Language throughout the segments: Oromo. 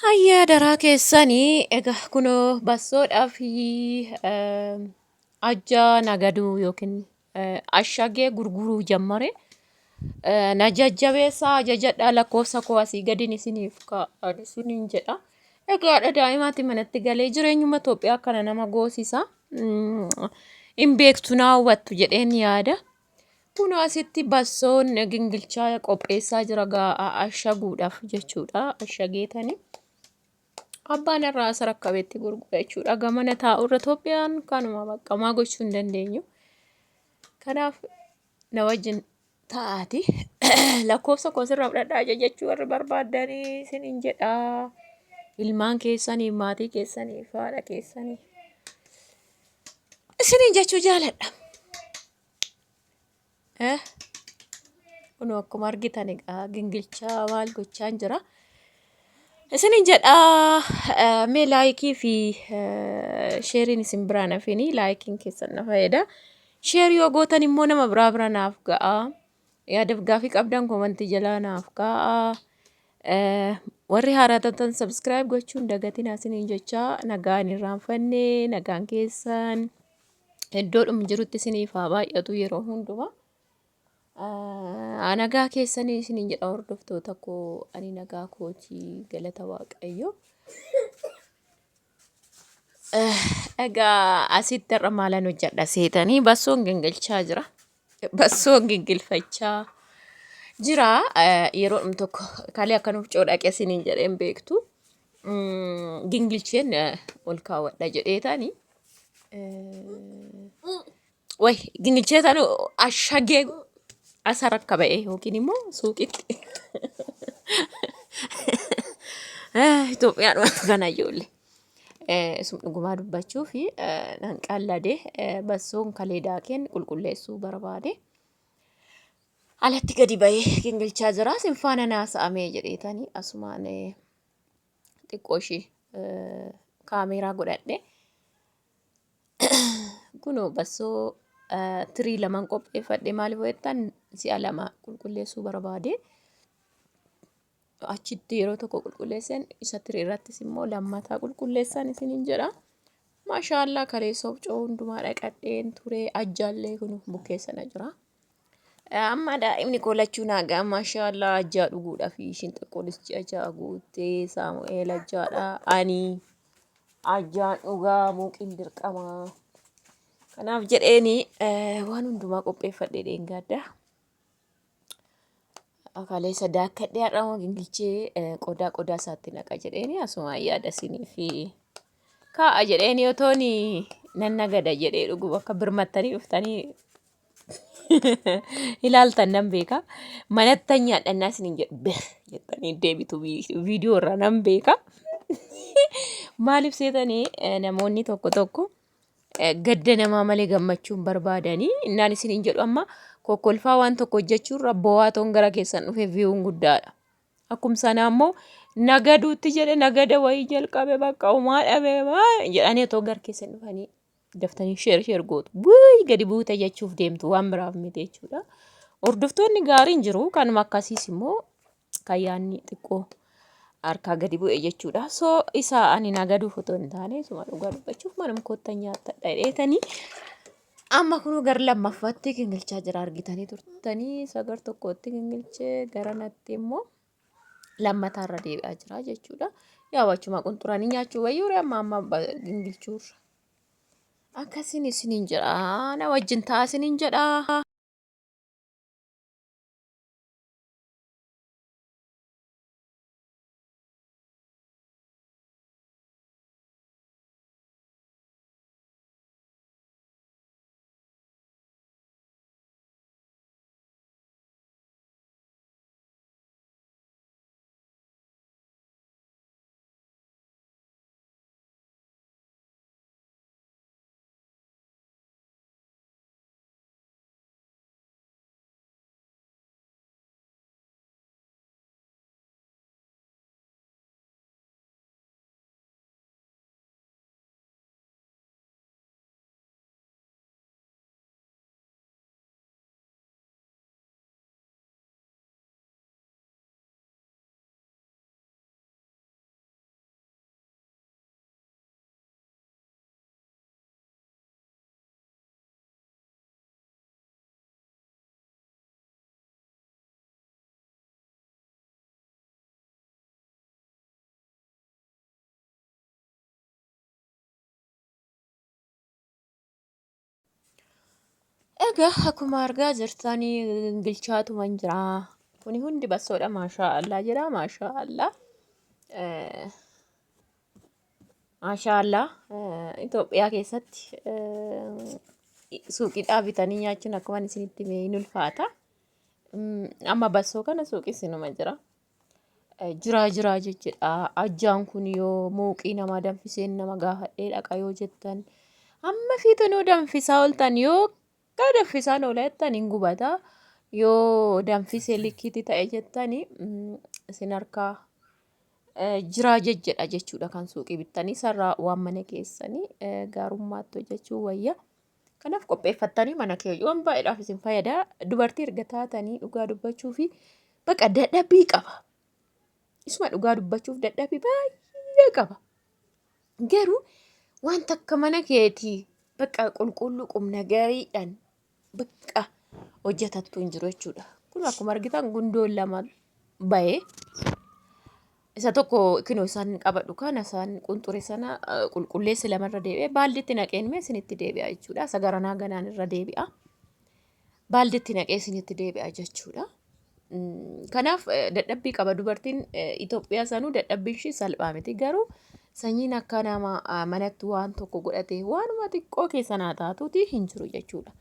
Hayyaa daraa keessanii egaa kunoo bassoodhaa fi ajjaa nagaduu yookiin ashagee gurguruu jammare. Na jajjabeessaa ajajadhaa lakkoofsa koo asii gadin isiniif kaa'an isiniin jedha. Egaa haadha daa'imaati manatti galee jireenyuma Itoophiyaa kana nama goosisa. Hin beektu naa hubattu jedheen yaada. Kunoo asitti bassoon gingilchaa qopheessaa jira gaa ashaguudhaaf jechuudha. Ashageetani. Abbaan irraa as rakkabetti gurgura jechuudha. Gamana taa'urra Itoophiyaan kanuma bakka maa gochuu hin dandeenyu. Kanaaf na wajjin ta'aati. Lakkoofsa koo sirraa fudhadhaa ajajachuu warri barbaaddanii isiniin jedha. Ilmaan keessaniif, maatii keessaniif, haadha keessaniif. Isiniin jechuu jaaladha. Eh, Kunoo akkuma argitan egaa gingilchaa maal gochaan jira. Isinin jedha mee laayikii fi sheeriin isin biraan hafini laayikiin keessan na fayyada. Sheer yoo gootan immoo nama biraa bira naaf ga'a. Yaadaaf gaafii qabdan komantii jalaa naaf kaa'a. Warri haaraa taatan subscribe gochuun dagatinaa isiniin jechaa nagaan irraanfanne nagaan keessan. Iddoodhuma jirutti isiniif haa baay'atu yeroo hundumaa. Nagaa keessanii isiniin jedha hordoftoota koo ani nagaa kooti galata waaqayyo. Egaa asitti har'a maalan hojjedha seetanii bassoon gingilchaa jira. Bassoon gingilfachaa jira. Yeroo dhum tokko kalee akka nuuf coodhaqe isiniin jedheen beektu. Gingilcheen ol kaawwadha jedheetani. Way gingilchee tanu ashagee asa rakka ba'e yookiin immoo suuqitti. Itoophiyaan kana ijoollee. Isum dhugumaa dubbachuu fi nan qallade bassoon kalee daakeen qulqulleessuu barbaade. Alatti gadi ba'ee gingilchaa jira. Sin faana naasa'amee jedheetani asumaan xiqqoo ishii kaameeraa godhadhe. Kunoo bassoo tirii lamaan qopheeffadhe maaliif jettan si'a lama qulqulleessuu barbaade. Achitti yeroo tokko qulqulleessan isa tirii irrattis immoo lammataa qulqulleessan isiniin jedha. Maashaallaa kaleessa ofcoo hundumaa dhaqadheen ture ajjaallee kun bukkeessana jira. Amma daa'imni koo lachuu naa ga'a maashaallaa ajjaa dhuguudhaaf ishiin xiqqoonis ji'a 6 guuttee saamu'eel ajjaadha ani ajjaan dhugaa muuqiin dirqama. Kanaaf jedheeni waan hundumaa qopheeffadhee dheengaadda. Kaleessa daakkadhee har'a immoo gingilchee qodaa qodaa isaatti naqa jedheeni asumaan yaada isinii fi kaa'a jedheeni otoon nan nagada jedhee dhugu bakka birmattanii dhuftanii ilaaltan nan beeka. Manattan nyaadhannaa isiniin jedhu beh jettanii deebitu viidiyoo irraa nan beeka. Maaliif seetanii namoonni tokko tokko gadda namaa malee gammachuu hin barbaadanii innaan isiniin jedhu amma kokkolfaa waan tokko hojjechuurra boo'aa toon gara keessan dhufe viyuun guddaadha. Akkum sanaa immoo nagaduutti jedhe nagada wayii jalqabe bakka umaa dhabe jedhanii otoo gara keessan dhufanii daftanii sheer sheer gootu. Bu'ii gadi buute jechuuf deemtu waan biraaf miti jechuudha. Hordoftoonni gaariin jiru kanuma akkasiis immoo kan yaadni xiqqoo harkaa gadi bu'e jechuudha. So isa ani nagaduuf otoo hin taane isuma dhugaa dubbachuuf manuma koottan nyaatadha jedheetanii amma kunuu gara lammaffaatti gingilchaa jira argitanii turtanii isa gar tokkotti gingilchee gara natti immoo lammataarra deebi'aa jira jechuudha. Yaa achuma qunxuranii nyaachuu wayyuu amma amma gingilchuurra. Akkasiin isiniin jedha na wajjin ta'a isiniin jedha. Egaa akkuma argaa jirtanii gilchaatuman jira. Kuni hundi bassoodha maashaa Allah jedha maashaa Allah. Maashaa Allah Itoophiyaa keessatti suuqiidhaa bitanii nyaachuun akkuma isinitti hime hin ulfaata. Amma bassoo kana suuqii sinuma jira. Jiraa jiraa jechuudha. Ajjaan kun yoo mooqii namaa danfiseen nama gaafadhee dhaqa yoo jettan amma fiixanuu danfisaa ooltan yoo akka danfisaan oola jettan hin gubata. Yoo danfisee likkiitti ta'e jettani isin harkaa jiraa jejjedha jechuudha kan suuqii bittanii sarraa waan mana keessanii gaarummaatti hojjechuu wayya. Kanaaf qopheeffattanii mana kee waan baay'eedhaaf isin fayyada. Dubartii erga taatanii dhugaa dubbachuu fi baqa dadhabbii qaba. Isuma dhugaa dubbachuuf dadhabbii baay'ee qaba. Garuu wanta akka mana keetii bakka qulqulluu qubna gariidhaan bakka hojjetattu hin jiru jechuudha. Kun akkuma argitan gundoon lama bahee isa tokko kinoo isaan qabadhu kana isaan qunxure sana qulqulleesse lamarra deebi'ee baalditti naqeen mee isinitti deebi'a jechuudha. Isa garanaa ganaan irra deebi'a. Baalditti naqee isinitti deebi'a jechuudha. Kanaaf dadhabbii qaba dubartiin Itoophiyaa sanuu dadhabbiin ishii salphaa miti garuu sanyiin akka nama manatti waan tokko godhatee waanuma xiqqoo keessa naa taatuuti hin jiru jechuudha.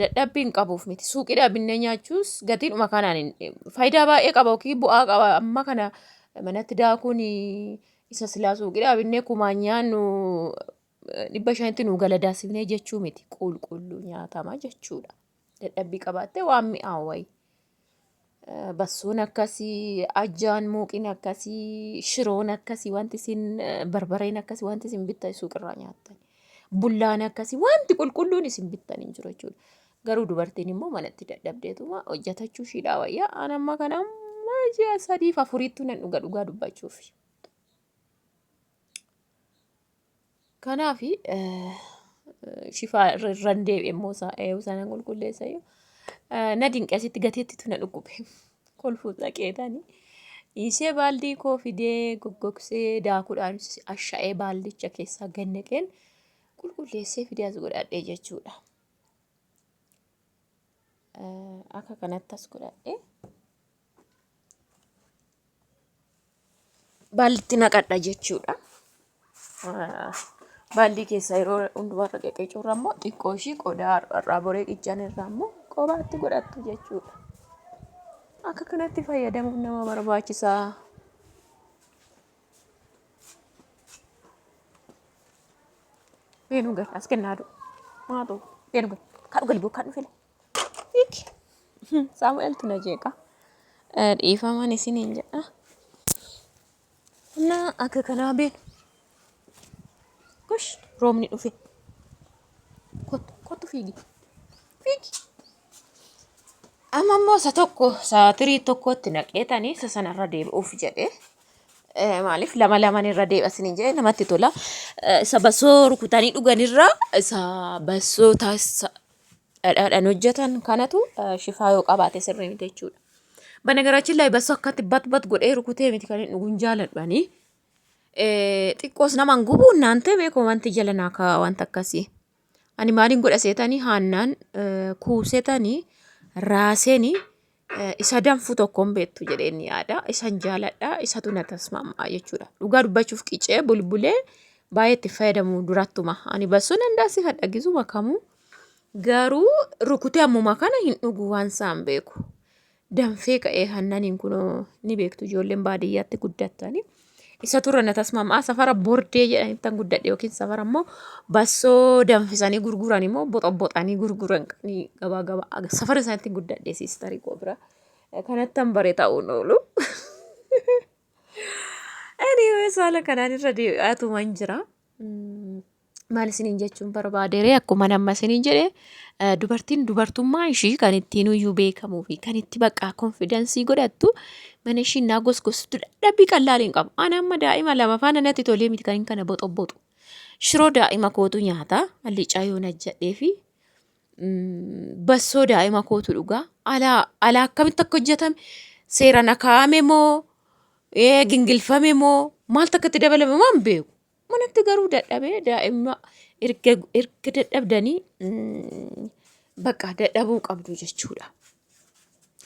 Dadhabbiin qabuuf miti suuqiidhaa binnee nyaachuus gatiidhuma kanaan faayidaa baay'ee qaba yookiin bu'aa qaba amma kana manatti daakuun isa silaa suuqiidhaa binnee kumaan nyaannu 500tti nuu gala daasifnee jechuu miti qulqulluu nyaatama jechuudha. Dadhabbii qabaattee waan mi'aawu wayii. Bassoon akkasii, ajjaan muuqiin akkasii, shiroon akkasii, wanti isin barbareen akkasii, wanti isin bittan suuqirraa nyaattan. Bullaan akkasii, wanti qulqulluun isin bittan hin jiru jechuudha. Garuu dubartiin immoo manatti dadhabdeetuma hojjetachuu ishiidhaa wayya. An amma kana amma ji'a sadiif afuriittuu nan dhuga dhugaa dubbachuuf. Kanaaf shifaa irran deebi'e immoo isaa eeyyuu sana qulqulleessa iyyuu na dinqe asitti gateettitu na dhukkube kolfuuf dhaqeetani. Dhiisee baaldii koo fidee goggogsee daakuudhaan asha'ee baaldicha keessaa gad naqeen qulqulleessee fidee as godhadhe jechuudha. Akka kanatti as godhadhe. Baallitti naqadha jechuudha. Baaldii keessa yeroo hundumaa irra qeqecuurra immoo xiqqoo ishii qodaa irraa boree qiccan irraa immoo qobaatti godhattu jechuudha. Akka kanatti fayyadamuun nama barbaachisa. Beenu gal as kennaa du'u. Maatoo beenu gal kadhu gali bokkaan dhufele. Hiiki. Saamu'eeltu na jeeqa. Dhiifaman isiniin jedha. Na akka kanaa beenu. Gosh roobni dhufe. Kottu kottu fiigi. Fiigi. Amma immoo isa tokko saatirii tokkotti naqeetanii isa sanarra deebi'uuf jedhee. Maaliif lama laman irra deebi'a isiniin jedhee namatti tola. Isa basoo rukutanii dhuganirra isa basoo taasisa dhadhaadhaan hojjetan kanatu shifaa yoo qabaate sirrii miti jechuudha. Banagaraachiin laay bassoo akkatti bat bat godhee rukutee miti kan hin dhugun jaaladhu ani. Xiqqoos namaan gubuun naan ta'e beeku wanti jala naa kaa'a wanta akkasii. Ani maaliin godha seetanii haannaan kuusetanii raaseni isa danfu tokkoon beektu jedheen yaada. Isan jaaladha. Isatu na tasmamma'a jechuudha. Dhugaa dubbachuuf qicee bulbulee baay'ee itti fayyadamu durattuma. Ani bassoo nan daasifadha gizuma kamuu. Garuu rukutee ammuma kana hin dhugu waan isaan beeku. Danfee ka'ee hannaniin kunoo ni beektu ijoolleen baadiyyaatti guddattani. Isa turre na tasmammaa safara bordee jedhanittan guddadhe yookiin safara immoo bassoo danfisanii gurguran immoo boxoboxanii gurguran qanii gabaa gabaa safara isaanitti guddadhe siistarii koo bira. Kanattan bare ta'uun oolu. Anyways haala kanaan irra deebi'aatuman jira. Maal isiniin jechuun barbaaderee akkuma nama isiniin jedhe dubartiin dubartummaa ishii kan ittiin iyyuu beekamuu fi kan itti bakka konfidansii godhattu mana ishii naa gosgostu dadhabbii qallaal hin qabu. Ani amma daa'ima lama faana natti tolee miti kan hin kana boxobboxu. Shiroo daa'ima kootu nyaata allicaa yoo najjadhee fi bassoo daa'ima kootu dhugaa alaa alaa akkamitti akka hojjetame seeraan akaa'ame moo gingilfame moo maaltu akka itti dabalame waan beeku. Manatti garuu dadhabee daa'ima erga erga dadhabdanii Bakka dadhabuu qabdu jechuudha.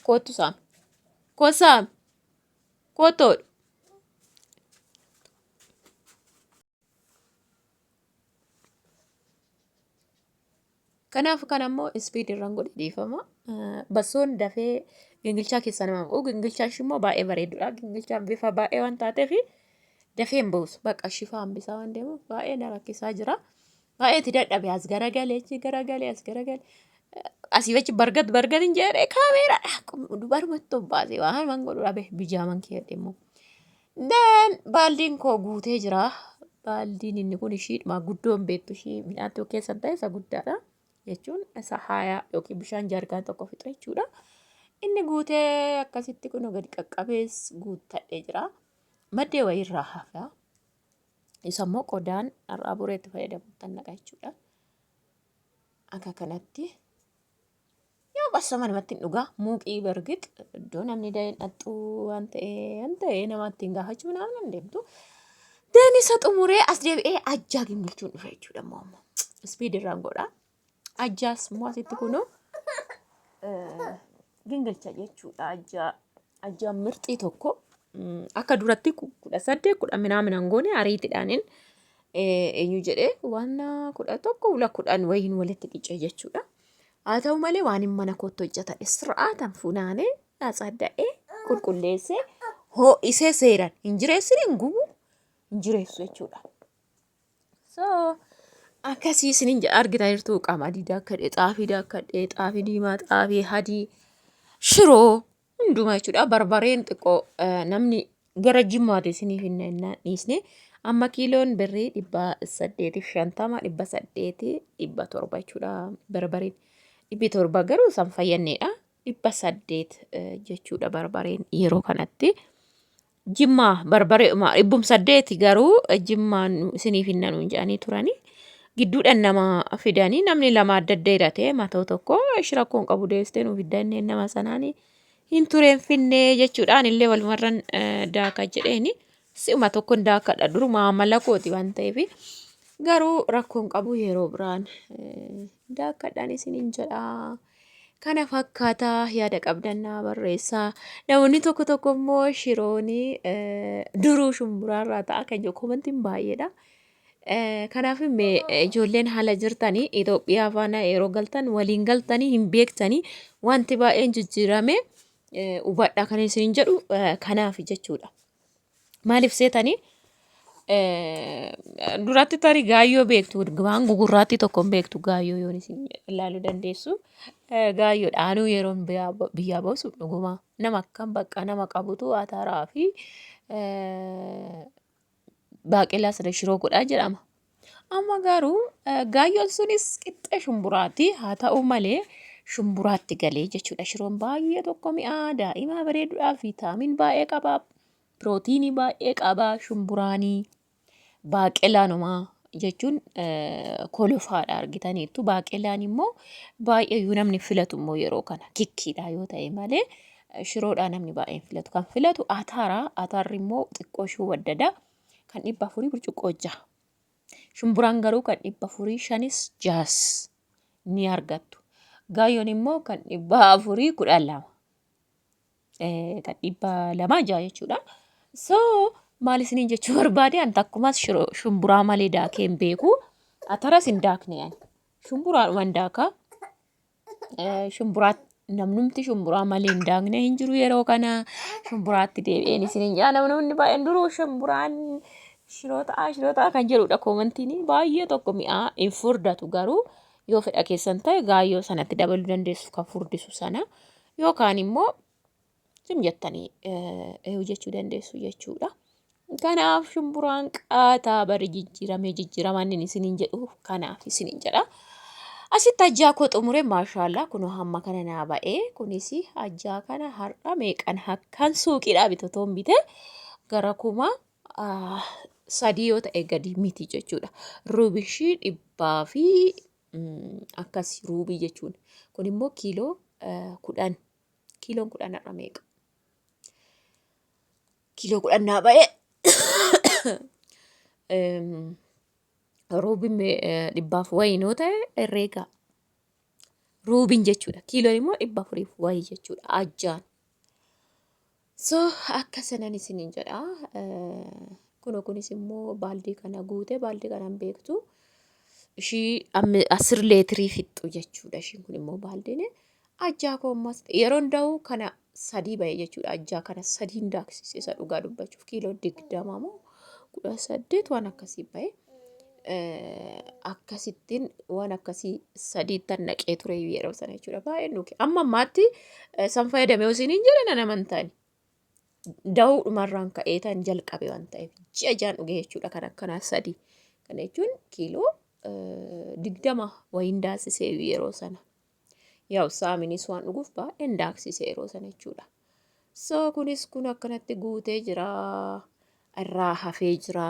Kottu saam. Kottu saam. Kottoodha. Kanaaf kan ammoo ispiid irraan godhe dhiifama. Bassoon dafee gingilchaa keessaa nama bu'u. Gingilchaan ishii immoo baay'ee bareedudha. Gingilchaan bifa baay'ee waan taateef dafee hin buusu. Bakka shifaa hambisaa waan deemuuf baay'ee na rakkisaa jira. Baay'ee itti dadhabe as garagalee achi garagalee as garagalee. Asii achi bargat bargat hin jedhee kaameeraadha. Dubarumatti obbaasee waan man godhu dhabe bijaaman kee immoo. Then baaldiin koo guutee jira. Baaldiin inni kun ishiidhuma guddoon beektu ishii midhaan tokko keessa ta'e isa guddaadha. Jechuun isa haayaa yookiin bishaan jaarkaan tokko fixa jechuudha. Inni guutee akkasitti kun gadi qaqqabees guuttadhee jira. Maddee wayiirraa hafa. Isa immoo qodaan har'aa boreetti fayyadamutti naqa jechuudha. Akka kanatti Yoo bassama namatti hin dhugaa muuqii bargix iddoo namni da'een dhaxxuu waan ta'e waan ta'e namatti hin gaafachuu namni hin deemtu. Deen isa xumuree as deebi'ee ajjaa gingilchuun dhufe jechuudha immoo amma. Ispiid irraan godha. Ajjaas immoo asitti kunoo gingilcha jechuudha. Ajjaa ajjaa mirxii tokko akka duratti 18 kudha minaaminaan goone ariitiidhaanin eenyu jedhee waan 11 ula 10 wayiin walitti qicee jechuudha. Haa ta'u malee waan hin mana kootti hojjetadhe sir'aatan funaanee atsadda'ee qulqulleessee ho'isee seeran hin jireessine hin gubu hin jireessu jechuudha. So akkasii isinin jedha argitan jirtu qamadii daakkadhe xaafii daakkadhe xaafii diimaa xaafii hadii shiroo hundumaa jechuudha. Barbareen xiqqoo namni gara jimmaati isiniif hin ennaan dhiisne. Amma kiiloon birrii 850 800 700 jechuudha barbareen. 700 garuu isaan fayyanneedha. 800 jechuudha barbareen yeroo kanatti. Jimmaa barbaree 800 garuu jimmaan isiniif hin nanuun jedhanii turanii. Gidduudhaan nama fidanii namni lama adda adda hidhatee matoo tokko ishi rakkoon qabu deessitee nuuf fidda inneen nama sanaanii hin tureen finnee jechuudhaan illee walumarran daaka jedheeni si'uma tokkon daakadha duruma amala kooti waan ta'eef garuu rakkoon qabu yeroo biraan daakadhaan isiniin jedha. Kana fakkaata yaada qabdan naa barreessaa. Namoonni tokko tokko immoo shirooni duruu shumburaarraa ta'a kan jedhu komantiin baay'eedha. Kanaaf mee ijoolleen haala jirtanii Itoophiyaa faana yeroo galtan waliin galtanii hin beektanii wanti baay'een jijjiirame hubadha kan isin jedhu kanaaf jechuudha. Maaliif seetanii duratti tarii gaayyoo beektu waan gugurraattii tokko hin beektu gaayyoo yoon isin ilaaluu dandeessu. Gaayyoo dhaanuu yeroon biyyaa baasu dhuguma nama akkam bakka nama qabutu ataraa fi baaqelaa sana shiroo godhaa jedhama. Amma garuu gaayyoon sunis qixxee shumburaati. Haa ta'u malee shumburaatti galee jechuudha. Shiroon baay'ee tokko mi'aa daa'ima bareeduudhaaf viitaamin baay'ee qaba. Pirootiinii baay'ee qaba shumburaanii. Baaqelaanumaa jechuun kolofaadha argitaniittu. Baaqelaan immoo baay'ee iyyuu namni filatu immoo yeroo kana kikkiidha yoo ta'e malee shiroodhaa namni baay'een filatu. Kan filatu ataara. Ataarri immoo xiqqoo ishuu waddada. Kan 400 burcuqqoo 6. Shumburaan garuu kan 400 shanis jahas ni argattu. Gaayyoon immoo kan 412. Kan 206 jechuudha. So maal isiniin jechuu barbaade an takkumas shumburaa malee daakee hin beeku. Ataras hin daakne ani. Shumburaadhuman daakaa. Shumburaa namnumti shumburaa malee hin daakne hin jiru yeroo kana shumburaatti deebi'een isiniin jedha namni baay'een duruu shumburaan shiroo ta'a shiroo ta'a kan jedhudha koomantiin baay'ee tokko mi'aa hin furdatu garuu yoo fedha keessan ta'e gaayyoo sanatti dabaluu dandeessu kan furdisu sana yookaan immoo Zim jettanii hojjechuu dandeessu jechuudha. Kanaaf shumburaan qaataa bari jijjiiramee jijjiiramaan inni isiniin jedhu kanaaf isiniin jedha. Asitti ajjaa koo xumure maashaallaa kunoo hamma kana naa ba'ee kunis ajjaa kana har'a meeqan akkan suuqiidhaa bite otoo hin bite gara 3000 yoo ta'e gadi miti jechuudha. Ruubishii dhibbaa fi akkas ruubii jechuun kun immoo kiiloo 10 Kiiloon 10 har'a meeqa? Kiiloo 10 naa ba'e. Roobi dhibbaaf wayiin yoo ta'e herreegaa. Ruubiin jechuudha. Kiiloon immoo 400 fi wayii jechuudha. Ajjaan. So akka sanan isiniin jedha. Kunoo kunis immoo baaldii kana guute baaldii kana hin beektu. Ishii asir leetirii fixxu jechuudha. Ishiin kun immoo baaldiin ajjaa koo ammas yeroon da'u kana sadii ba'e jechuudha. Ajjaa kana sadiin daaksise isa dhugaa dubbachuuf kiiloo 20 moo 18 waan akkasii ba'e. Akkasittiin waan akkasii sadiittan naqee ture yeroo sana jechuudha. Baay'ee nuuke. Amma ammaatti san fayyadamee osiniin jedhe nan amantaani. Da'uudhumarraan ka'ee tan jalqabe waan ta'eef ji'a jaan dhuge jechuudha kan akkanaa sadii. Kana jechuun kiiloo 20 wayiin daaksisee yeroo sana. Yaa'u saaminis waan dhuguuf baay'een daaksise yeroo sana jechuudha. So kunis kun akkanatti guutee jira. Irraa hafee jira.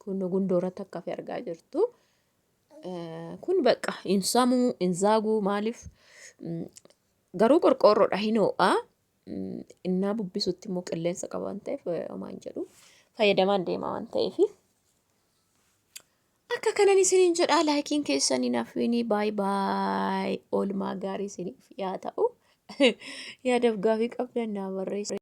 Kun gundoo irratti akka hafe argaa jirtu. Kun bakka hin samuu, hin zaaguu maaliif garuu qorqoorroodha hin ho'a. Innaa bubbisutti immoo qilleensa qaba waan ta'eef homaa hin jedhu. Fayyadamaan deema waan ta'eef. Akka kanan isiniin jedhaa laayikiin keessan hin hafiinii baay baay oolmaa gaarii isiniif yaa ta'u. Yaadaaf gaafii qabdan naa barreessa.